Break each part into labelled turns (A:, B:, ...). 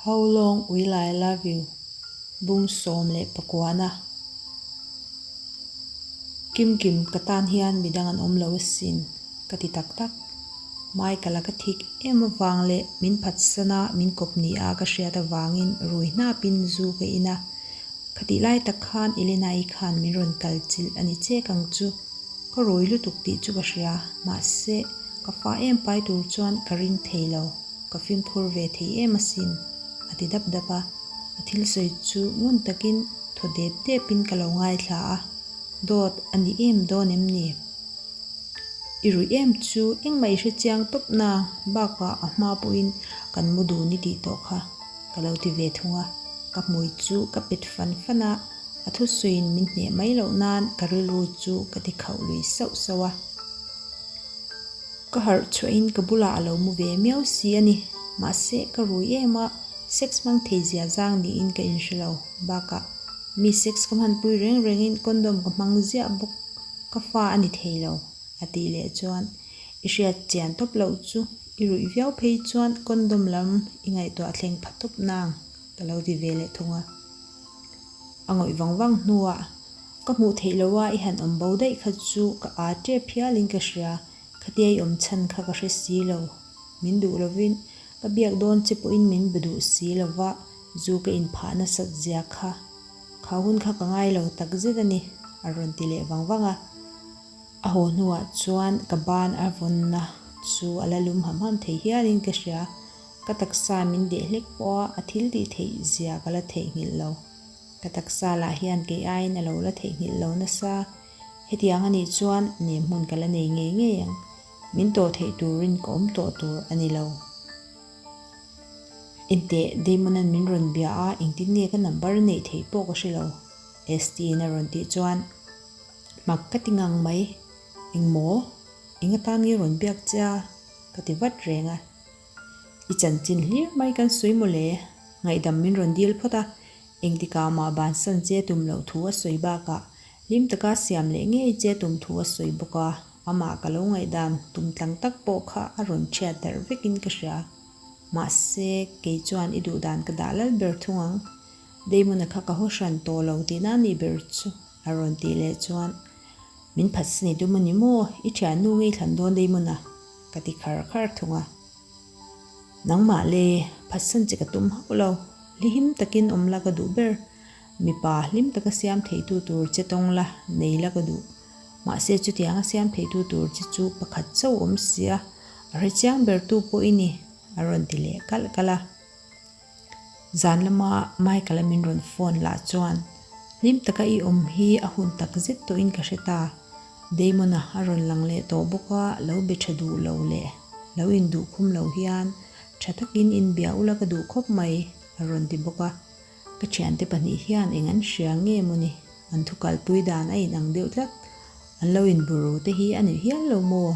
A: How long will I love you? Bung 19. Kim Kim, ka tan hian midang an awm lo asin, ka ti tak tak. Michael a ka thik em avang leh min phatsan a min kawp ni a ka hriat avangin rui hnapin zu ka in a. Khatih lai tak khan Elena-i khan min rawn kal chilh a ni chek ang chu. Ka rui lutuk tih chu ka hria, mahse ka fa em pai tur chuan ka ring thei lo. Ka fimkhur ve thei em asin, a ti dap dap a. A thil sawi chu ngun takin thaw dep depin ka lo ngaithla a, dawt a ni em dawn em ni? I ruih em chu engmah i hre chiang tawp na bakah a hma pawhin kan mu dun i tih tawh kha, ka lo ti ve thung a. Ka hmui chu ka pet fan fan a, a thusawiin min hneh mai loh nan ka rilru chu ka ti khauh lui sauh sauh a. Ka harh chhuahin ka bulah a lo mu ve miau si a ni. Mahse, ka rui em a, sex hmang thei zia zang niin ka inhre lo. Bakah, mi sex ka hmanpui reng rengin condom ka hmang ziah bawk. Ka fa a ni thei lo, a tih leh chuan, I hriat chian tawp loh chu i ruih viau phei chuan condom lam i ngaihtuah thleng pha tawp nang, ka lo ti ve leh thung a. A ngawih vang vang hnuah, Ka hmuh theih lo a, i han awm bo daih kha chu ka aa tep hialin ka hria, khatia i awm chhan kha ka hre si lo. Min duh lovin, ka biak dawn che pawhin min be duh si lo va, zu ka inphah nasat zia kha. Kha hun kha ka ngai lo tak zet a ni, a rawn ti leh vang vang a. A haw hnuah chuan ka ban a vawnna chu a la lum ham ham thei hialin ka hria, ka taksa min deh hlek pawha a thil tih theih zia ka la theihnghilh lo. Ka taksa lah hian kei aiin a lo la theihnghilh lo nasa. Hetiang a nih chuan nem hmun ka la nei ngei ngei ang. Min tawh theih turin ka awm tawh tur a ni lo. Enteh, Damon-a'n min rawn bia a, engtin nge ka number a neih theih pawh ka hre lo, ST-in a rawn tih chuan mak ka ti ngang mai. Engmaw? Eng atan nge rawn biak che a? Ka ti vat reng a. I chanchin hlir mai kan sawi maw le? Ngaihdam min rawn dil phawt a, engtikah mah bansan che tum loh thu a sawi bakah hlim taka siam leh ngei che tum thu a sawi bawk a, amah ka lo ngaihdan tum tlang tak pawh kha a rawn chhiat darh vekin ka hria. Mahse, kei chuan i duhdan ka dah lal ber thung ang. Damon-a kha ka haw hran tawh lo tihna a nih ber chu a rawn tih leh chuan, Min phatsan i tum a ni maw? I thiannu ngei thlan dawn Damon-a? Ka ti khar khar thung a. Nangmah le, phatsan che ka tum hauh lo. Hlihim takin awm la ka duh ber. Mipa hlim taka siam theitu tur che tawng la, nei la ka duh. Mahse chutianga siam theitu tur che chu pakhat chauh awm si a, a hrechiang bertu pawh i ni, a rawn ti leh kalh kalh a. Zan lama Michael-a min rawn phone lah chuan hlim taka i awm hi a hun tak zet tawhin ka hre ta. Damon-a a rawn lang leh tawh bawk a, lo be tha duh lo leh lo induh khum lo hian tha takin inbia ula ka duh khawp mai, a rawn ti bawk a. Ka thiante pahnih hian eng an hria nge mawni, an thu kalpui dan a inang deuh tlat. An lo inburu te hi a ni hial lo maw?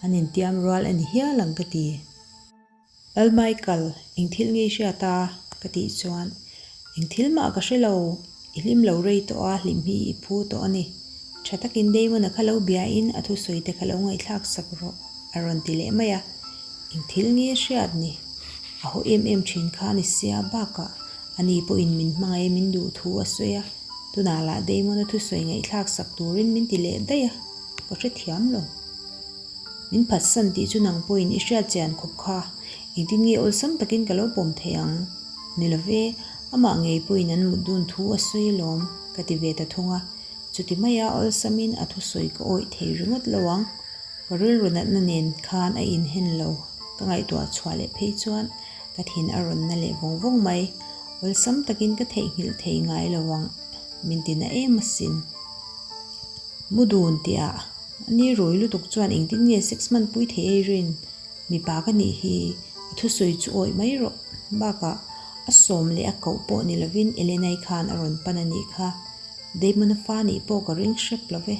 A: An intiam rual a ni hial ang ka ti. Lal Michael, eng thil nge i hriat a? ka tih chuan, Eng thil mah ka hre lo, i hlim lo rei tawh a, hlim hi i phu tawh a ni. Tha takin Damon-a kha lo biain a thusawi te kha lo ngaihthlak sak rawh, a rawn ti leh mai a. Eng thil nge a hriat ni? A haw em em thin kha a ni sia, bakah ani pawhin min hmangaih min duh thu a sawi a, tunah lah Damon-a thusawi ngaihthlak sak turin min ti leh daih a, ka hrethiam lo. Min phatsan tih chu nang pawhin i hriat chian khawp kha, engtin nge awlsam takin ka lo pawm thei ang? Ni lo ve, amah ngei pawhin an mut dun thu a sawi alawm, ka ti ve ta thung a. Chuti maia awlsamin a thusawi ka awih thei ringawt lo ang. Ka rilru natna nen khan a inhen lo, ka ngaihtuah chhuah leh phei chuan ka thin a rawn na leh vawng vawng mai. Awlsam takin ka theihnghilh thei ngai lo ang, min ti na em asin. Mu dun tihah a ni rui lutuk chuan engtin nge sex hman pui thei ei rin? Mipa ka nih hi a thusawi chu awih mai rawh. Bakah a sawm leh a koh pawh ni lovin Elenai khan a rawn pan a nih kha. Damon-a fa nih pawh ka ring hrep lo ve,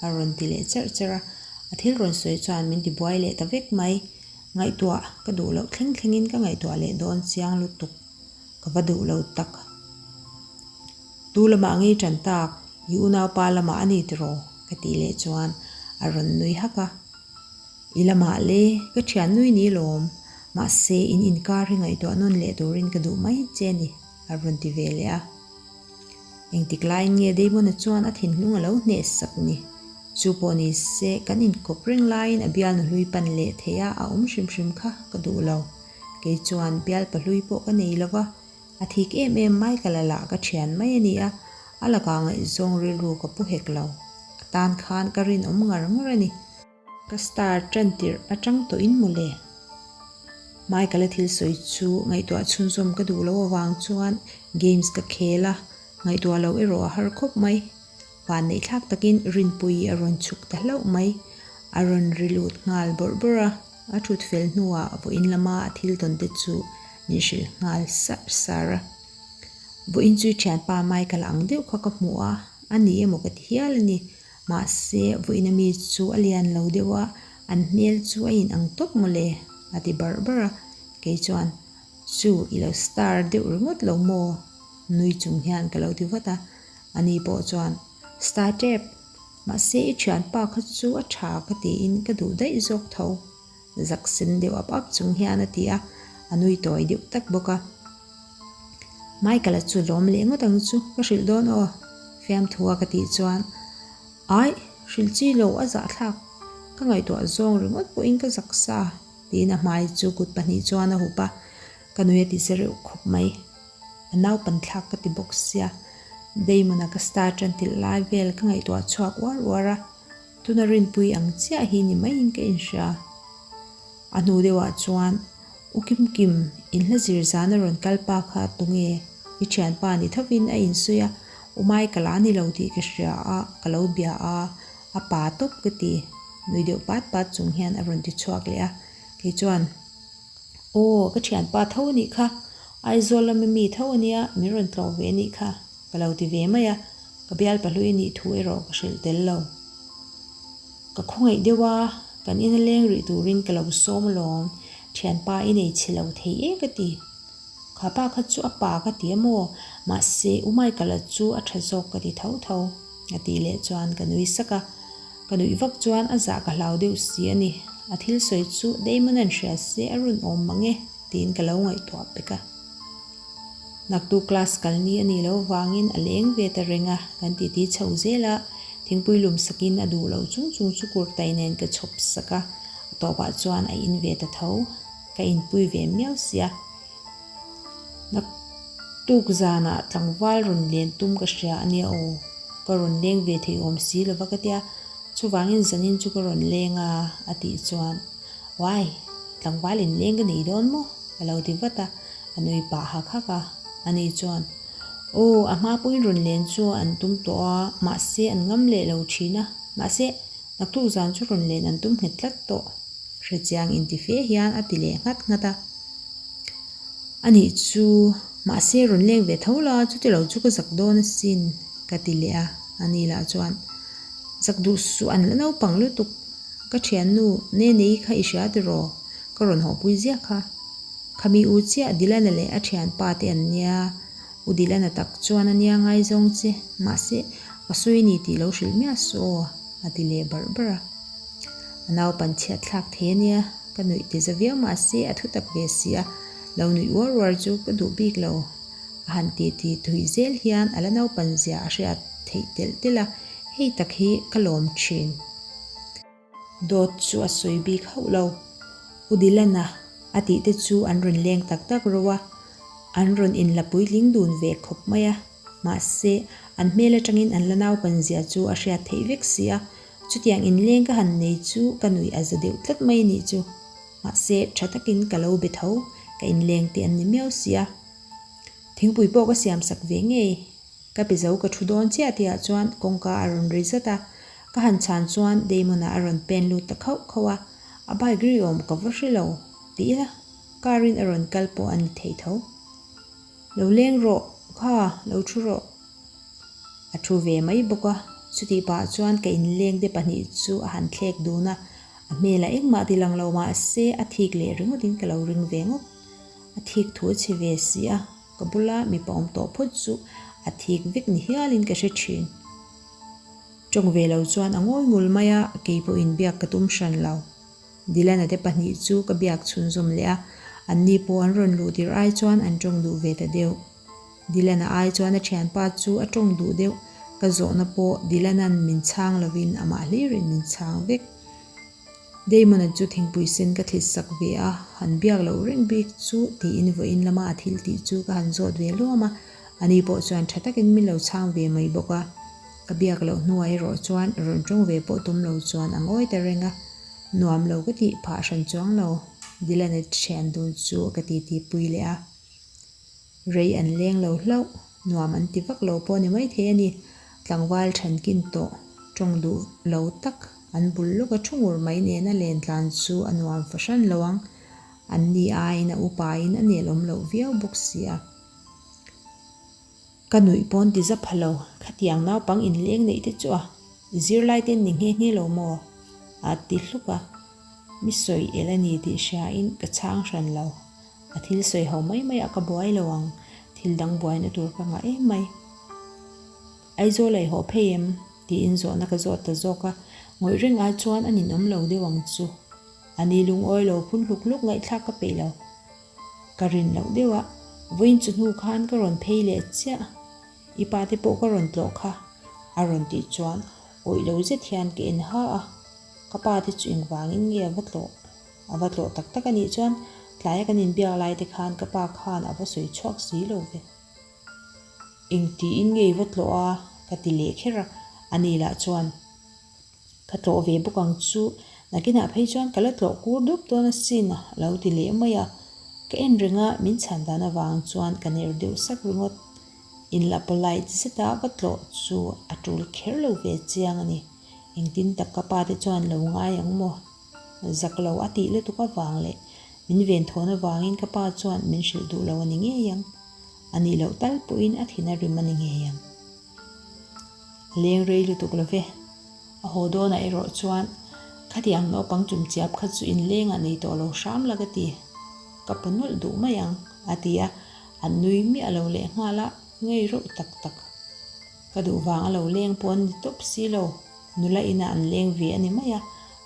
A: a rawn ti leh cherh cherh a. A thil rawn sawi chuan min tibuai leh ta vek mai. Ngaihtuah ka duh loh thleng thlengin ka ngaihtuah leh dawn chiang lutuk. Ka va duh lo tak. Tu lamah ngei tan tak, i unaupa lamah a ni tiraw? ka tih leh chuan a rawn nui hak a. I lamah le, ka thian nui ni lawm. Mahse, in inkar hi ngaihtuah nawn leh turin ka duh mai che a ni, a rawn ti ve leh a. Engtik laiin nge Damon-a chuan a thinlung a lo hneh sak ni? Chu pawh ni se, kan inkawp reng laiin a bialnu hlui pan leh theih a a awm hrim hrim kha ka duh lo. Kei chuan bialpa hlui pawh ka nei lo va, a thik em em mai ka la lah ka thian mai a ni a, a lakah ngaihzawng rilru ka pu hek lo. A tan khan ka rinawm ngar ngar a ni. Ka star tan tirh atang tawhin mawle. Michael-a thil sawi chu ngaihtuah chhunzawm ka duh loh avang chuan games ka khel a, ngaihtuah loh erawh a har khawp mai. Vanneih thlak takin Rinpuii a rawn chhuk ta hlauh mai. A rawn ri lut nghal bawrh bawrh a, a thut fel hnuah vawiin lama a thil tawn te chu min hrilh nghal sar sar a. Vawiin chu i thianpa Michael ang deuh kha ka hmu a, a ni emaw ka ti hial a ni. Mahse, vawiin ami chu a lian lo deuh a, an hmel chu a in ang tawp mawle, a ti barh barh a. Kei chuan, Chu, i lo star deuh ringawt lo maw? Nui chung hian ka lo ti vat a. Ani pawh chuan, Star tep, mahse i thianpa kha chu a tha ka tiin ka duh daih zawk tho, zak sen deuh ap ap chung hian a ti a, a nui tawi deuh tak bawk a. Michael-a chu lawm leh ngawt ang chu, ka hrilh dawn aw, fiamthua ka tih chuan, Aih, hrilh chi lo a zahthlak, ka ngaihtuah zawng ringawt pawhin ka zak sa, tiin a hmai chu kut pahnih chuan a hup a, ka nui a ti che reuh khawp mai. A naupan thlak ka ti bawk sia, Damon-a ka star tan tilh lai vel ka ngaihtuah chhuak uar uar a, tuna rinpui ang chiah hi ni maiin ka inhria. A hnu deuhah chuan, U Kim Kim, in hla zir zan a rawn kal pa kha tunge? I thianpa ni thovin a insawi a, U Michael a ni lo tih ka hria a, ka lo bia a, a pa tawp ka ti. Nui deuh pat pat chung hian a rawn ti chhuak leh a, kei chuan, Aw, ka thianpa tho a nih kha, Aizawl lama mi tho a nia, min rawn tlawh ve a nih kha, ka lo ti ve mai a, ka bialpa hlui a nih thu erawh ka hrilh tel lo. Ka khawngaih deuh a, kan ina leng rih turin ka lo sawm alawm, thianpa i nei chhe lo thei e ka ti. Kha pa kha chu a pa ka ti a maw, mahse U Michael-a chu a tha zawk ka ti tho tho, a tih leh chuan ka nui sak a. Ka nuih vak chuan a zah ka hlau deuh si a ni. A thil sawi chu Damon an hria se a rawn awm mang e tiin ka lo ngaihtuah pek a. Naktuk class kal ni a nih loh vangin a leng ve ta reng a, kan titi chho zel a, thingpui lum sakin a duh loh chung chung chu kurtai nen ka chhawp sak a, a tawpah chuan a in ve ta tho. Ka inpui ve miau sia. Naktuk zanah tlangval rawn len tum ka hria a nia aw, ka rawn leng ve thei awm si lova ka tia, chuvangin zanin chu ka rawn leng a, a tih chuan, Uai, tlangval inleng ka nei dawn maw? a lo ti vat a, a nui pah hak hak a. Ani chuan, Aw, a hma pawhin rawn len chu an tum tawh a, mahse an ngam leh lo thin a, mahse naktuk zan chu rawn len an tum nghet tlat tawh. Hrechiang inti fe hian a ti leh nghat nghat a. A nih chu, mahse rawn leng ve tho la, chuti lo chu ka zak dawn asin, ka ti leh a. Ani lah chuan, Zak duh suh an la naupang lutuk, ka thiannu Nenei kha i hria tiraw? Ka rawn hawhpui ziah kha. Khami u chiah Dilana leh a thianpa te an nia, U Dilana tak chuan a nia ngaizawng che, mahse ka sawi a ni tih lo hrilh miah suh aw, a ti leh barh barh a. A naupan chhiat thlak thei a nia, ka nuih ti za viau mahse a thu tak ve si a, lo nuih uar uar chu ka duh bik lo. A han ti ti thui zel hian a la naupan zia a hriat theih telh telh a, hei tak hi ka lawm thin. Dawt chu a sawi bik hauh lo. U Dilana a tih te chu an rawn leng tak tak ro a, an rawn inla puitling dun ve khawp mai a. Mahse, an hmel atangin an la naupan zia chu a hriat theih vek si a, chutiang inleng ka han nei chu ka nuih a za deuh tlat mai a nih chu. Mahse, tha takin ka lo be tho, ka inleng te an ni miau si a. Thingpui pawh ka siam sak ve ngei. Ka pe zo ka thu dawn chiah tihah chuan kawngka a rawn ri zat a, ka han chhan chuan Damon-a a rawn pen lut ta khauh khauh a, a bike ri awm ka va hre lo ti ila car in a rawn kal pawh a ni thei tho. Lo leng rawh, kha lo thu rawh. A thu ve mai bawk a, chutih pah chuan ka inleng te pahnih chu a han thlek dun a, a hmelah engmah ti lang lo mah se a thik leh ringawtin ka lo ring ve ngawt. A thik thu a chhe ve si a, ka bula mipa awm tawh phawt chu a thik vek ni hialin ka hre thin. Tawng ve lo chuan a ngawi ngul mai a, kei pawhin biak ka tum hran lo. Dilana te pahnih chu ka biak chhunzawm leh a. Anni pawh an rawn luh tirh ai chuan an tawng duh ve ta deuh. Dylan-a ai chuan a thianpa chu a tawng duh deuh, ka zawhna pawh Dylan-a'n min chhang lovin amah hlirin min chhang vek. Damon-a chu thingpui sen ka thlit sak ve a, han biak loh reng bik chu tiin vawiin lama a thil tih chu ka han zawt ve luam a, ani pawh chuan tha takin min lo chhang ve mai bawk a. Ka biak loh hnuah erawh chuan rawn tawng ve pawh tum lo chuan a ngawi ta reng a, nuam lo ka tih phah hran chuang lo, Dylan-a thian dun chu ka titi pui leh a. Rei an leng lo hlauh, nuam an ti vak lo pawh ni maithei a ni. Tlangval thankin tawh tawng duh lo tak an bul lawk a thu ngur mai nena len tlan chu a nuam fahran lo ang. An ni aiin a upain a nelawm loh viau bawk si a. Ka nuih pawn ti za pha lo, khatiang naupang inleng neih te chu a i zirlai ten ni nghe nghe lo maw? a ti hluk a. Mi sawi el a ni tih hriain ka chhang hran lo. A thil sawi ho mai mai a ka buai lo ang, thil dang buaina tur ka ngah em mai. Aizawl a i haw phei em? tiin zawhna ka zawt ta zawk a, ngawih reng ai chuan a ninawm lo deuh ang chu. A ni lungawi lo phun hluk hluk ngaihthlak ka peih lo. Ka rin loh deuh a, vawiin chu hnu khan ka rawn phei leh chiah, i pa te pawh ka rawn tlawh kha a rawn tih chuan awih lo zet hian ka en ha a, ka pa te chu engvangin nge a va tlawh? A va tlawh tak tak a nih chuan tlaia kan inbiak lai te khan ka pa khan a va sawi chhuak si lo ve. Engtiin nge i va tlawh a? ka ti leh kher a, ani lah chuan ka tlawh ve bawk ang chu, nakinah phei chuan ka la tlawh kur dup dawn asin a lo ti leh mai a. Ka en reng a, min chhan dan avang chuan ka ner deuh sak ringawt. Inla polite zeta va tlawh chu a tul kher lo ve chiang a ni. Engtin tak ka pa te chuan lo ngai ang maw? Zak lo a tih lutuk avang leh min ven thawn avangin ka pa chuan min hrilh duh lo a ni ngei ang. A nih loh tal pawhin a thin a rim a ni ngei ang. A leng rei lutuk lo ve. A haw dawnah erawh chuan khatiang naupang chumchiap kha chu inlengah nei tawh lo hram la ka ti. Ka paw nawlh duh mai ang, a ti a, a nui miah lo lehnghal a, ngei reuh tak tak. Ka duh vang a lo leng pawh an ni tawp si lo. Nula inah an leng ve a ni mai a,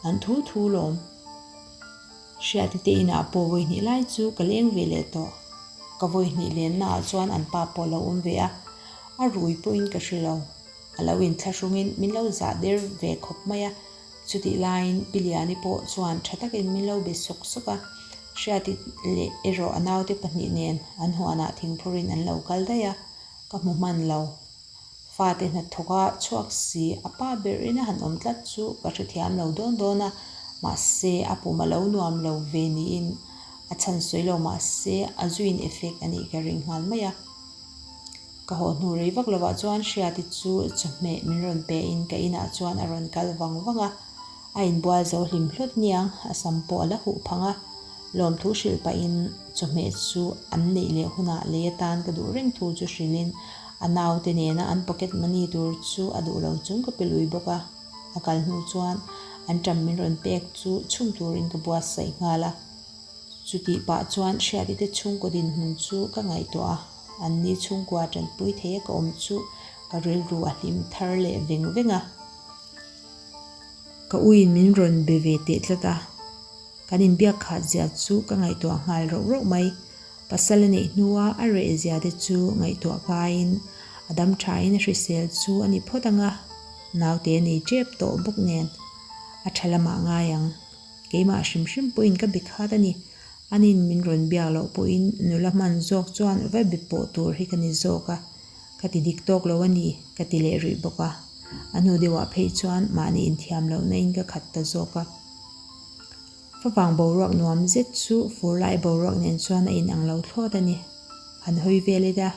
A: an thu thu lawm. Hriati te inah pawh vawi hnih lai chu ka leng ve leh tawh. Ka vawi hnih lenna ah chuan an pa pawh a lo awm ve a, a rui pawhin ka hre lo. A lo inthlahrungin min lo zah der ve khawp mai a, chutih laiin Pi Liani pawh chuan tha takin min lo be sawk sawk a. Hriati leh erawh a naute pahnih nen an huanah thingphurin an lo kal daih a, ka hmu hman lo. Fate hnathawk a chhuak si, a pa ber in a han awm tlat chu ka hrethiam lo dawn dawn a, mahse a pum a lo nuam lo ve niin a chhan sawi lo mahse a zuin effect a nih ka ring nghal mai a. Ka haw hnu rei vak lovah chuan Hriati chu chawhmeh min rawn pe in ka inah chuan a rawn kal vang vang a, A inbual zo hlim hlut niang, a sam pawh a la huh phang a. Lawmthu hrilh pahin chawhmeh chu an neih leh hunah lei atan ka duh reng thu chu hrilhin a naute nena an pocket money tur chu a duh lo chung ka pe lui bawk a. A kal hnu chuan an ṭam min rawn pek chu chhum turin ka buatsaih nghal a. Chutih pah chuan Hriati te chhungkaw dinhmun chu ka ngaihtuah a, anni chhungkua ṭanpui theia ka awm chu ka rilru a hlim thar leh veng veng a. Ka uiin min rawn be ve teh tlat a, kan inbiak khat zia chu ka ngaihtuah nghal rauh rauh mai. Pasal a neih hnua a reh zia te chu ngaihtuah kaiin a dam thain a hrisel chu a ni phawt ang a, naute a nei tep tawh bawk nen a tha lamah ngai ang. Keimah hrim hrim pawhin ka be khat a ni. Anin min rawn biak loh pawhin nula hman zawk chuan va be pawh tur hi ka ni zawk a. Ka ti dik tawk lo a ni, ka ti leh rih bawk a. A hnu deuhah phei chuan mahni inthiam lohna in ka khat ta zawk a. Favang boruak nuam zet chu fur lai boruak nen chuan a inang lo thlawt a ni. Han hawi vel ila,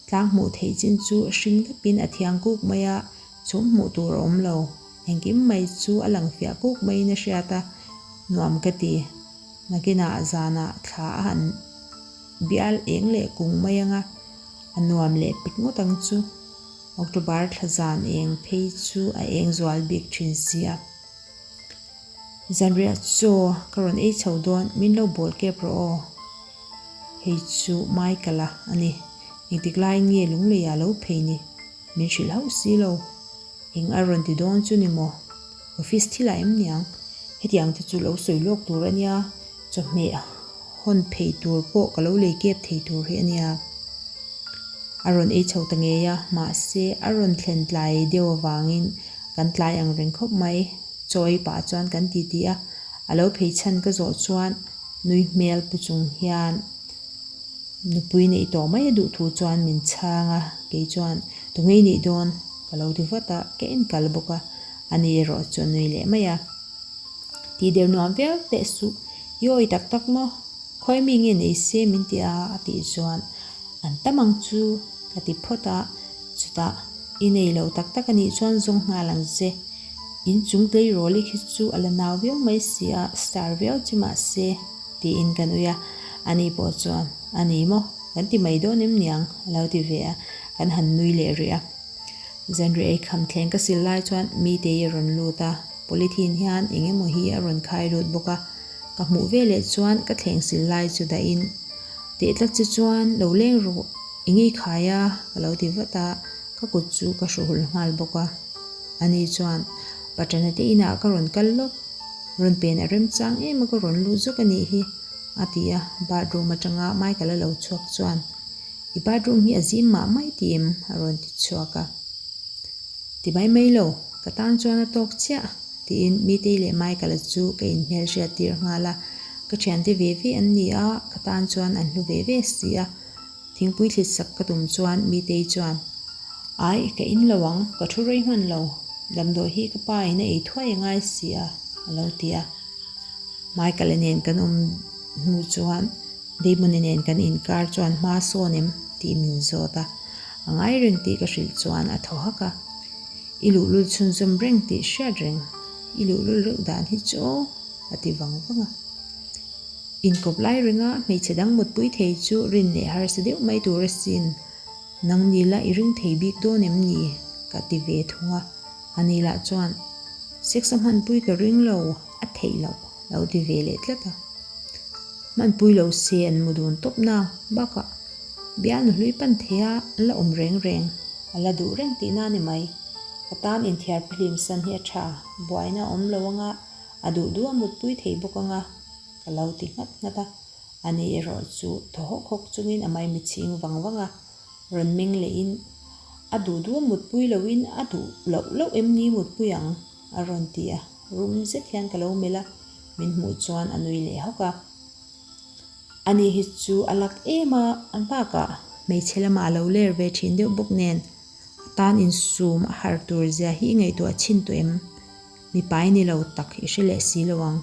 A: tlang hmuh theih chin chu hring dapin a thiang kuk mai a, chhum hmuh tur a awm lo. Engkim mai chu a lang fiah kuk maiin a hriat a, nuam ka ti. Nakinah zanah thla a han bial eng leh kung mai ang a. A nuam leh pek ngawt ang chu. October thla zan eng phei chu a eng zual bik thin si a. Zanriah chaw ka rawn ei chho dawn, min lo bawl kep rawh aw. Hei chu Michael-a a ni. Engtik laiin nge Lungleia lo phei ni? Min hrilh hauh si lo. Eng a rawn ti dawn chu ni maw? Office thilah em niang? Hetiang te chu lo sawi lawk tur a nia, chawhmeh. Hawn phei tur pawh ka lo lei kep thei tur hi a nia. A rawn ei chho ta ngei a, mahse a rawn thlen tlai deuh avangin kan tlai ang reng khawp mai. Chawi pah chuan kan ti ti a, a lo phei chhan ka zawh chuan nui hmel pu chung hian nupui neih tawh mai a duh thu chuan min chhang a, kei chuan tunge i nih dawn ka lo ti vat a, ka en kal bawk a, ani erawh chu a nui leh mai a. Tih der nuam viau teh suh, i awi tak tak maw? Khawi mi nge nei se min ti a a tih chuan an tam ang chu ka ti phawt a, chutah i nei lo tak tak a nih chuan zawng nghal ang che. In chung tleirawl i khi chu a la nau viau mai si a, star viau chi mah se tiin ka nui a, ani pawh chuan a ni maw? Kan ti mai dawn em niang? a lo ti ve a, kan han nui leh rih a. Zanriah ei kham thleng ka sil lai chuan Mitei a rawn lut a, polythene hian eng emaw hi a rawn khai lut bawk a, ka hmuh ve leh chuan ka thleng sil lai chu dahin teh tlat che chuan lo leng rawh, eng ei khai a? ka lo ti vat a, ka kut chu ka hru hul nghal bawk a. Ani chuan Paṭana te inah ka rawn kal lawk, rawn pen a remchang em a ka rawn lut zawk a nih hi a ti a, bathroom aṭanga Michael a lo chhuak chuan I bathroom hi a zim mah mai ti em? a rawn ti chhuak a. Ti mai mai lo, ka tan chuan a tawk chiah, tiin Mitei leh Michael-a chu ka inhmelhriat tir nghal a. Ka thiante ve ve an ni a, ka tan chuan an hlu ve ve si a. Thingpui thlit sak ka tum chuan Mitei chuan, Ai, ka in lo ang, ka thu rei hman lo. Damdawi hi ka pa in a ei thuai a ngai si a, a lo ti a. Michael-a nen kan awm hnu chuan Damon-i nen kan inkar chuan hma sawn em tih min zawt a, a ngai reng tih ka hrilh chuan a thaw hak a. I luhlul chhunzawm reng tih hriat reng, i luhlul reuh dan hi chu aw, a ti vang vang a. Inkawp lai renga hmeichhe dang mutpui thei chu rin leh harsa deuh mai tur asin. Nang ni la i ring thei bik dawn em ni? ka ti ve thung a, ani lah chuan Sex a hmanpui ka ring lo, a theih loh, lo ti ve leh tlat a. Hmanpui lo se an mu dun tawp na bakah bialnu hlui pan thei a la awm reng reng, a la duh reng tihna a ni mai. Ka tan inthiar phahlim san hi a tha, buaina a awm lo anga a duh duh a mutpui thei bawk anga ka lo ti nghat nghat a. Ani erawh chu thaw hawk hawk chungin a maimi chhing vang vang a, rawn meng lehin, A duh duh a mutpui loin a duh loh loh em ni mutpui ang? a rawn ti a, rum zet hian ka lo melh a, min hmuh chuan a nui leh hawk a. Ani hi chu a lak em a, a bakah hmeichhe lamah a lo ler ve thin deuh bawk nen, a tan insum a har tur zia hi i ngaihtuah chhin tawh em? Mipa i ni lo tak i hre leh si lo ang.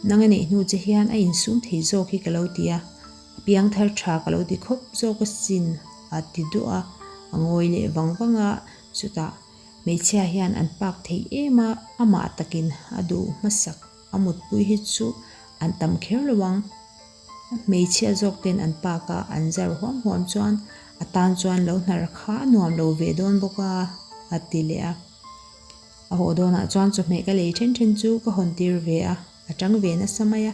A: Nang a neih hnu che hian a insum thei zawk hi ka lo ti a, a piang thar tha ka lo ti khawp zawk asin a ti duah a, a ngawi leh vang vang a, chutah hmeichhia hian an pak thei em a, amah takin a duh hmasak a mutpui hi chu an tam kher lo ang. Hmeichhia zawk ten an pak a, an zar huam huam chuan a tan chuan lo hnar kha a nuam lo ve dawn bawk a, a ti leh a. A haw dawnah chuan chawhmeh ka lei then then chu ka hawn tir ve a, a tang ve nasa mai a,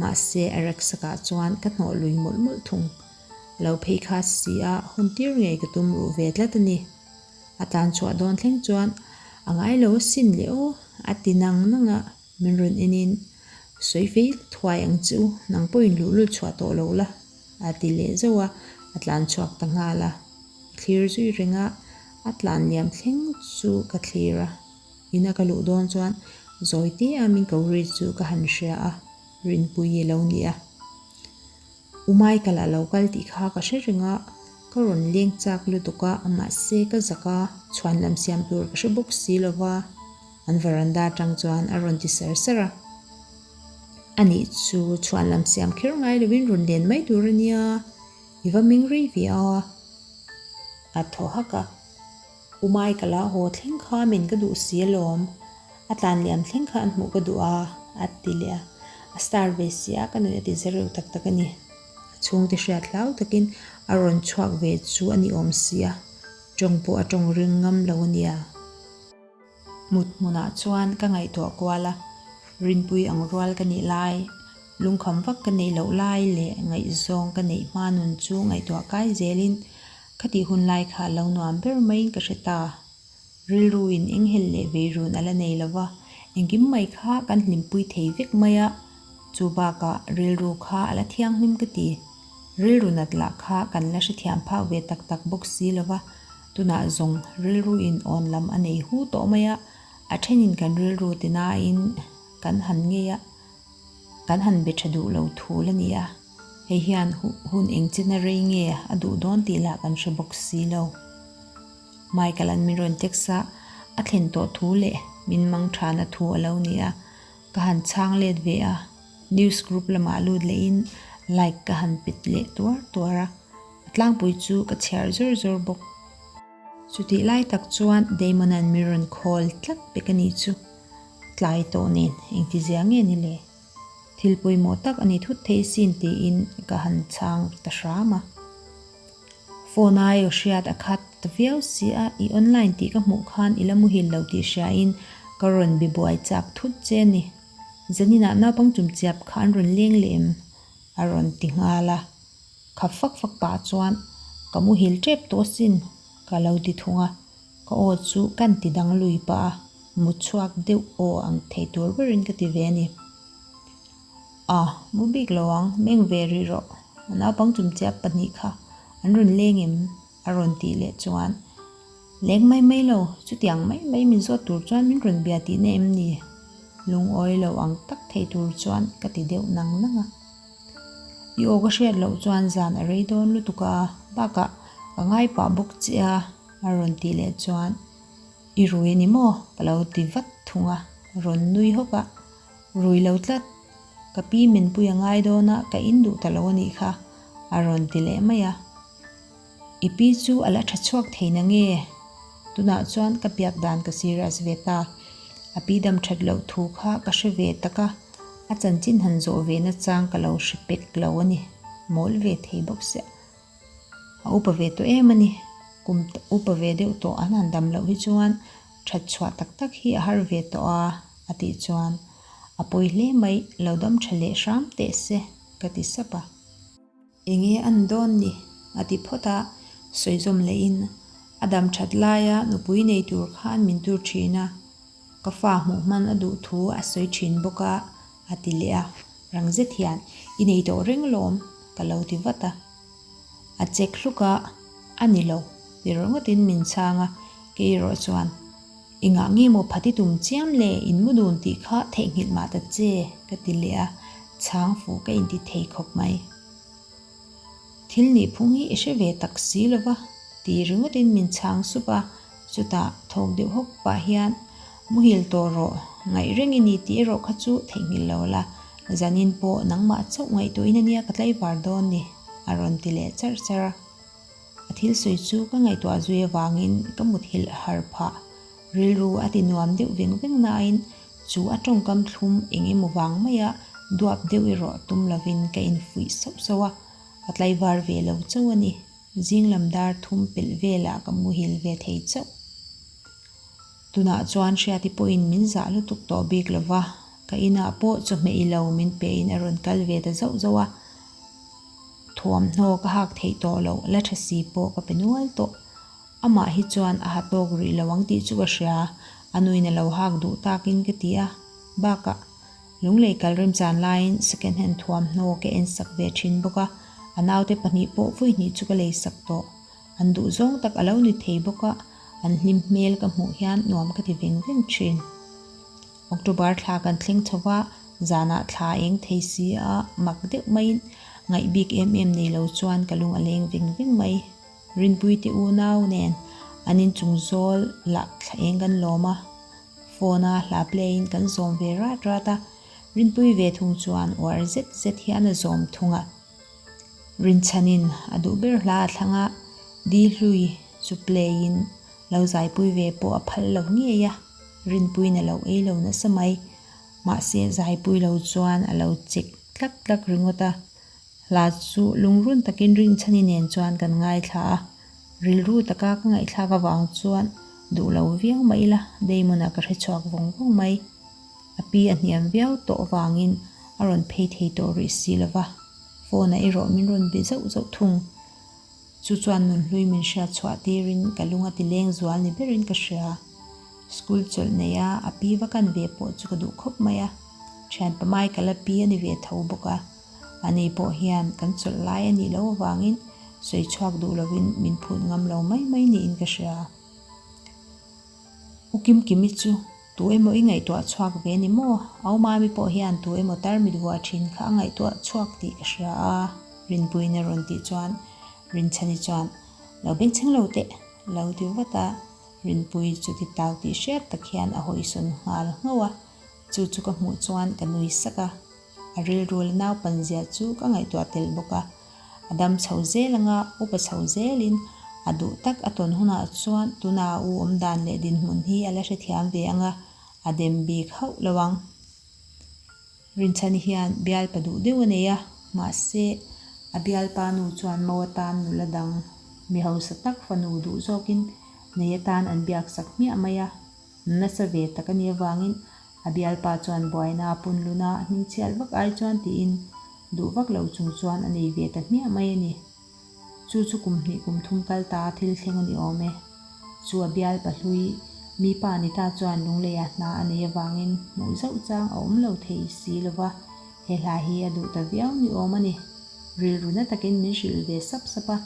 A: mahse a rek sakah chuan ka hnawh lui mawlh mawlh thung. A lo phei kha si a, hawn tir ngei ka tum ruh ve tlat a ni. A tlan chhuah dawn thleng chuan a ngai lo asin le aw, a ti nang nang a, min rawn enin, Sawi fei thuai ang chu, nang pawhin luhlul chhuah tawh lo la, a ti leh zauh a, a tlan chhuak ta nghal a. Thlir zui reng a, a tlan liam thleng chu ka thlir a. Ina ka luh dawn chuan zawi te a min ko ri chu ka han hria a, Rinpuii a lo ni a. U Michael a lo kal tih kha ka hre reng a, ka rawn leng chak lutuk a, mahse ka zak a, chhuan lam siam tur ka hre bawk si lo va, an veranda atang chuan a rawn ti sar sar a. Anih chu chhuan lam siam kher ngai lovin rawn len mai tur a nia. I va meng rei ve a, a thaw hak a. U Michael a haw thleng kha min ka duh si alawm, a tlan liam thleng kha an hmuh ka duh a, a ti leh a. A star ve si a, ka nuih a ti za reuh tak tak a ni. A chhungte hriat hlau takin a rawn chhuak ve chu a ni awm si a, tawng pawh a tawng ring ngam lo a nia. Mut hmunah chuan ka ngaihtuah kual a, Rinpui ang rual ka nih lai, lungkham vak ka neih loh lai leh ngaihzawng ka neih hma nun chu ngaihtuah kai zelin khatih hun lai kha lo nuam ber maiin ka hre ta. Rilruin enghelh leh veirun a la nei lo va, engkim mai kha kan hlimpui thei vek mai a. Chu bakah rilru kha a la thianghlim ka ti. Rilru nat lah kha kan la hrethiam phak ve tak tak bawk si lo va, tunah zawng rilru in awn lam a nei hu tawh mai a, a thenin kan rilru ti nain kan han ngei a, kan han be tha duh lo thul a ni a, hei hian hun engchina rei nge a duh dawn tih lah kan hre bawk si lo. Michael-a'n min rawn text a, a thlen tawh thu leh min mang thana thu a lo ni a, ka han chhang let ve a, news group lamah lut lehin like ka han pet leh tuar tuar a, a tlangpui chu ka chhiar zawr zawr bawk. Chutih lai tak chuan Damon-a'n min rawn call tlat pek a nih chu, tlai tawh nen engtizia nge ni le? Thil pawimawh tak a ni thut thei sin tiin ka han chhang ta hram a. Phone ai aw hriat a khat ta viau si a, i online tih ka hmuh khan i la muhil lo tih hriain ka rawn be buai chak thut che a ni. Zaninah naupang chumchiap kha an rawn leng leh em? a rawn ti nghal a. Khap fak fak pah chuan ka muhil tep tawh asin ka lo ti thung a, ka aw chu kan ti dang lui pah a, mut chhuak deuh aw ang thei tur berin ka ti ve a ni. A, mu bik lo ang, meng ve rih rawh. A naupang chumchiap pahnih kha an rawn leng em? a rawn tih leh chuan, Leng mai mai lo, chutiang mai mai min zawt tur chuan min rawn bia tihna em ni? Lungawi lo ang tak thei tur chuan ka ti deuh nang nang a. I aw ka hriat loh chuan zan a rei dawn lutuk a, bakah ka ngai pah bawk che a, a rawn tih leh chuan, I rui a ni maw? ka lo ti vat thung a, rawn nui hawk a. Rui lo tlat, ka pi minpui a ngai dawn a, ka in duh ta lo a nih kha, a rawn ti leh mai a. I pi chu a la tha chhuak thei na nge? Tunah chuan ka biak dan ka serious ve ta. A pi dam that loh thu kha ka hre ve tak a, a chanchin han zawh ve na chang ka lo hre pek lo a ni. Mawl ve thei bawk sia. A upa ve tawh em a ni. Kum upa ve deuh tawh an han dam loh hi chuan that chhuah tak tak hi a har ve tawh a, a tih chuan a pawi hle mai, lo dam tha leh hram teh se, ka ti sap a. Enge an dawn ni? a ti phawt a, sawizawm lehin a dam that laia nupui nei tur khan min tur thin a, ka fa hmuh hman a duh thu a sawi thin bawk a, a ti leh a, rang zet hian i nei tawh reng lawm ka lo ti vat a. A chek hluk a, a ni lo ti ringawtin min chhang a, kei erawh chuan Engah nge maw phati tum chiam le in mu dun tih kha theihnghilh mah ta che ka ti leh a, chhang fuh ka inti thei khawp mai. Thil nih phung hi i hre ve tak si lo va ti ringawtin min chhang sup a, chutah thawk deuh hawk pah hian muhil tawh rawh, ngaih reng i ni tih erawh kha chu theihnghilh lo la, zanin pawh nangmah chauh ngaihtuahin ania ka tlaivar dawn ni a rawn ti leh charh charh a. A thil sawi chu ka ngaihtuah zui avangin ka muthilh har phah. Rilru a ti nuam deuh veng veng nain chu a tawngkam thlum eng emaw vang maia duap deuh erawh tum lovin ka infuih sauh sauh a, ka tlaivar ve lo chauh a ni. Zing lam dar thum pelh velah ka muhil ve thei chauh. Tunah chuan Hriati pawhin min zah lutuk tawh bik lova, ka inah pawh chawhmeh i lo min pein a rawn kal ve ta zauh zauh a. Thuamhnaw ka hak theih tawh loh la tha si pawh ka pe nual tawh. Amah hi chuan a ha tawk rih lo ang tih chu ka hria, a nuin a lo hak duh takin ka ti a. Bakah, lunglei kal remchan laiin second hand thuamhnaw ka en sak ve thin bawk a, a naute pahnih pawh vawi hnih chu ka lei sak tawh. An duh zawng tak a lo ni thei bawk a, an hlim hmel ka hmuh hian nuam ka ti veng veng thin. October thla kan thleng chho va, zanah thla eng thei si a, mak deuh maiin ngaih bik em em nei lo chuan ka lung a leng veng veng mai. Rinpui te unau nen an inchung zawl lah thla eng kan lawm a, phone a hla play in kan zawm ve rat rat a, Rinpui ve thung chuan uar zet zet hian a zawm thung a. Rinchhanin a duh ber hla a thlang a, Di hlui chu play in Lo zaipui ve pawh a phal lo ngei a, rinpuiin a lo ei lo nasa mai. Mahse, zaipui lo chuan a lo chek tlak tlak ringawt a. Hla chu lungrun takin rinchhani nen chuan kan ngaithla a, rilru taka ka ngaihthlak avang chuan duh lo viau mah ila Damon-a ka hrechhuak vawng vawng mai. A pi a hniam viau tawh avangin a rawn phei thei tawh rih si lo va, phone-ah erawh min rawn be zauh zauh thung. Chu chuan nunhlui min hriat chhuah tirin ka lung a ti leng zual ni berin ka hria. School chawlh neia a pi va kan ve pawh chu ka duh khawp mai a. Thianpa Michael-a pi a ni ve tho bawk a, ani pawh hian kan chawlh lai a nih loh avangin sawi chhuak duh lovin min phut ngam lo mai mai niin ka hria. U Kimkimi chu tu emaw i ngaihtuah chhuak ve ni maw? Au Mami pawh hian tu emaw tarmit vuah thin kha a ngaihtuah chhuak tih ka hria a, Rinpuiin a rawn tih chuan Rinchhani chuan, Lo bengchheng lo teh, lo ti vat a, Rinpui chu ti tau tih hriat tak hian a hawisawn nghal nghauh a, chu chu ka hmuh chuan ka nui sak a, a rilru la naupan zia chu ka ngaihtuah tel bawk a, a dam chho zel anga upa chho zelin a duh tak a tawn hunah chuan tuna a u awm dan leh dinhmun hi a la hrethiam ve anga a dem bik hauh lo ang. Rinchhani hian bialpa duh deuh a nei a, mahse a bialpa nu chuan mo atan nula dang mi hausa tak fanu duh zawkin nei atan an biak sak hmiah mai a, nasa ve tak a nih avangin a bialpa chuan buaina a pun luna a hmingchhiat vak ai chuan tiin duh vak lo chung chuan a nei ve ta hmiah mai a ni. Chu chu kum hnih kum thum kal ta thil thleng a ni awm e. Chu a bial pahlui mi pa ni ta chuan lungleia hna a nei avangin hmuh zauh chang a awm lo thei si lo va, he hla hi a duh ta viau ni awm a ni. Rilru na takin min hrilh ve sap sap a,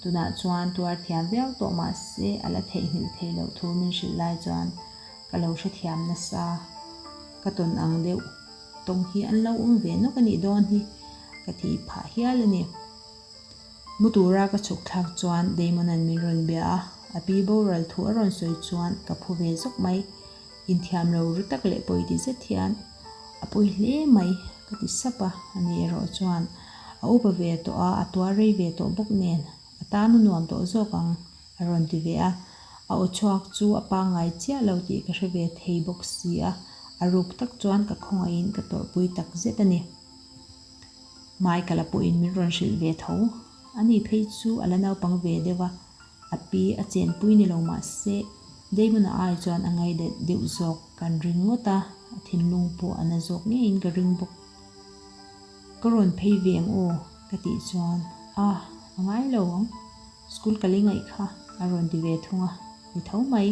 A: tunah chuan tuar thiam viau tawh mah se a la theihnghilh thei loh thu min hrilh lai chuan ka lo hrethiam nasa. Ka tawn ang deuh tawng hi an lo awm ve nawk a nih dawn hi ka tih phah hial a ni. Mu tura ka chhuk thlak chuan Damon-a'n min rawn bia a, a pi boral thu a rawn sawi chuan ka phu ve zawk mai. Inthiam lo ru tak leh pawi ti zet hian a pawi hle mai ka ti sap a, ani erawh chuan a upa ve tawh a, a tuar rei ve tawh bawk nen a tan a nuam tawh zawk ang a rawn ti ve a, a aw chhuak chu a pangngai chiah lo tih ka hre ve thei bawk si a, a ruk tak chuan ka khawngaihin ka tawrhpui tak zet a ni. Michael-a pawhin min rawn hrilh ve tho. Ani phei chu a la naupang ve deuh a, a pi a chenpui ni lo mah se Damon-a ai chuan a ngaihdat deuh zawk kan ring ngawt a, a thinlung pawh a na zawk ngeiin ka ring bawk. Ka rawn phei ve ang aw ka tih chuan, A, a ngai lo ang, school ka lei ngaih kha a rawn ti ve thung a, ni tho mai.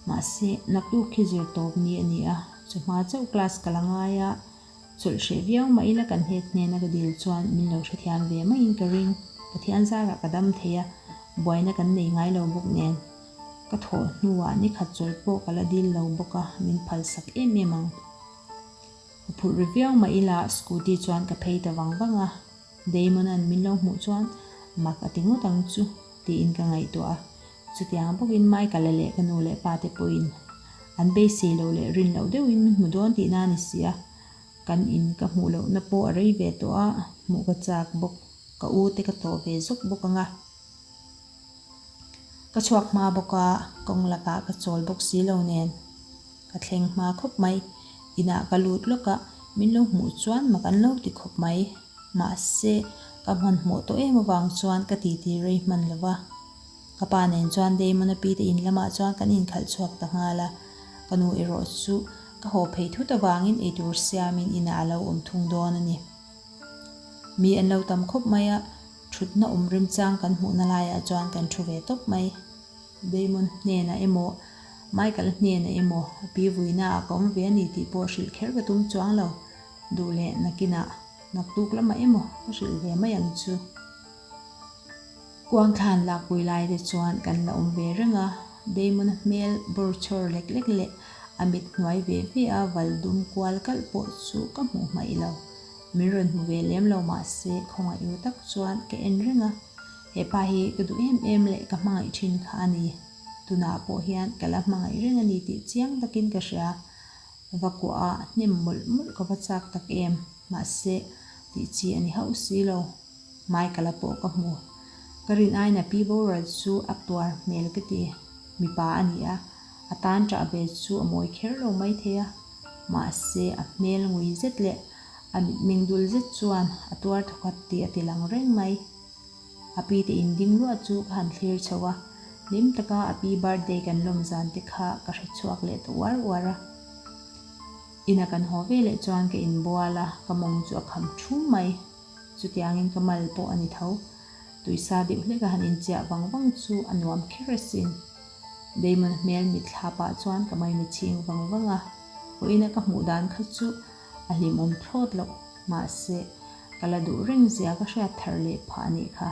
A: Mahse, naktuk khi zir tawp ni a ni a, chawhma chauh class ka la ngai a, Chawlh hreh viau mah ila kan het hnena ka dil chuan min lo hrethiam ve maiin ka ring. Pathian zarah ka dam thei a, buaina kan nei ngai lo bawk nen. Ka thawh hnuah ni khat chawlh pawh ka la dil lo bawk a, min phalsak em em ang. Ka phurh ri viau mah ila scooty chuan ka phei ta vang vang a, Damon-a'n min lo hmuh chuan mak a ti ngawt ang chu tiin ka ngaihtuah a. Chutiang bawkin Michael-a leh ka nu leh pa te pawhin an beisei lo leh rin loh deuhin min hmu dawn tihna a ni si a. Kan in ka hmuh lohna pawh a rei ve tawh a, hmuh ka chak bawk. Ka u te ka tlawh ve zawk bawk ang a. Ka chhuak hma bawk a, kawng lakah ka chawl bawk si lo nen. Ka thleng hma khawp mai. Inah ka lut lawk a, min lo hmuh chuan mak an lo ti khawp mai. Mahse, ka hmanhmawh tawh em avang chuan ka titi rei hman lo va. Ka pa nen chuan Damon-a pi te in lamah chuan kan inkhalh chhuak ta nghal a. Ka nu erawh chu ka haw phei thut avangin eitur siamin inah a lo awm thung dawn a ni. Mi an lo tam khawp mai a, thutna awm remchang kan hmuhna laiah chuan kan thu ve tawp mai. Damon hnenah emaw, Michael hnenah emaw a pi vuinaah ka awm ve a ni tih pawh hrilh kher ka tum chuang lo. Duh leh nakinah naktuk lamah emaw ka hrilh ve mai ang chu. Kuang thlan lakpui lai te chuan kan la awm ve reng a, Damon-a hmel bawr chhawr lek lek leh a mit hnuai ve ve a val dum kual kalh pawh chu ka hmuh hmaih lo. Min rawn hmu ve lem lo mahse khawngaih ru tak chuan ka en reng a, he pa hi ka duh em em leh ka hmangaih thin kha a ni. Tunah pawh hian ka la hmangaih reng a ni tih chiang takin ka hria. Va kuah a hnem mawlh mawlh ka va chak tak em, mahse tih chi a ni hauh si lo. Michael-a pawh ka hmu. Ka rin aiin a pi boral chu a tuar hmel ka ti. Mipa a ni a, a tan ṭah ve chu a mawi kher lo maithei a. Mahse, a hmel ngui zet leh a mitmeng dul zet chuan a tuar thawkhat tih a ti lang reng mai. A pi te in ding luah chu ka han thlir chho a, hlim taka a pi birthday kan lawm zan te kha ka hre chhuak leh ta uar uar a. Ina kan haw ve leh chuan ka inbual a, ka mawng chu a kham ṭhum mai. Chutiangin ka mal pawh a ni tho. Tuisa deuh hlek a han inchiah vang vang chu a nuam kher asin. Damon hmel mitthla pah chuan ka maimi chhing vang vang a, vawiina ka hmuh dan kha chu. A hlimawm thlawt loh, mahse, ka la duh reng zia ka hriat thar leh phah a nih kha.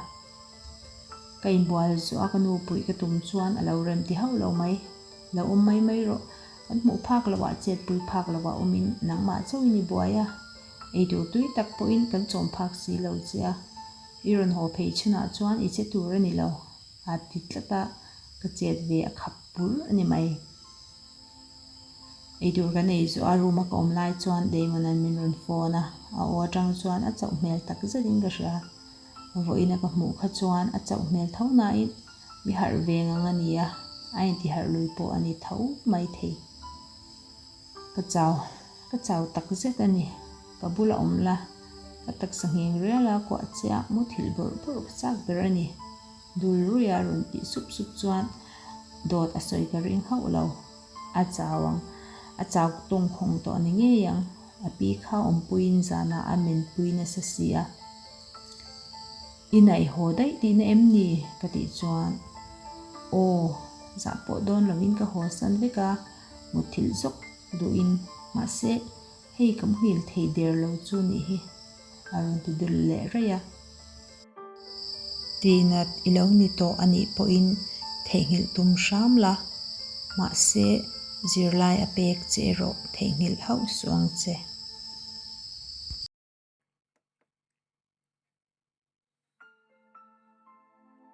A: Ka inbual zawh a ka nu puih ka tum chuan a lo rem ti hauh lo mai. Lo awm mai mai rawh, kan hmuh phak loh ah chetpui phak loh ah awmin nangmah chauhin i buai a, eitur tui tak pawhin kan chawm phak si lo che a, i rawn haw phei chhunah chuan i che tur a ni lo, a ti tlat a, ka chet ve a khap bur a ni mai. Eitur kan ei zawh a, room a ka awm lai chuan Damon-a'n min rawn phone a, a aw atang chuan a chauh hmel tak zetin ka hria. Vawiin a ka hmuh kha chuan a chauh hmel tho nain mi harh ve ngang a ni a, a intiharh lui pawh a ni tho mai thei. Ka chau, ka chau tak zet a ni. Ka bula awm la, ka taksa ngheng rial a kuah che a, muthilh bawrh bawrh ka chak ber a ni. Dul ruia rawn tih sup sup chuan dawt a sawi ka ring hauh lo. A chau ang, a chau tawng khawng tawh a ni ngei ang. A pi kha awmpuiin zanah a menpui nasa si a. I naihhaw daih tihna em ni? ka tih chuan, Aw, zah pawh dawn lovin ka haw san vek a, muthilh zawk duhin, mahse, hei ka muhil thei der lo chu nih hi, a rawn ti dul leh raih a. Tinat i lo ni tawh a nih pawhin theihnghilh tum hram la, mahse, zirlai a pek che erawh theihnghilh hauh suh ang che.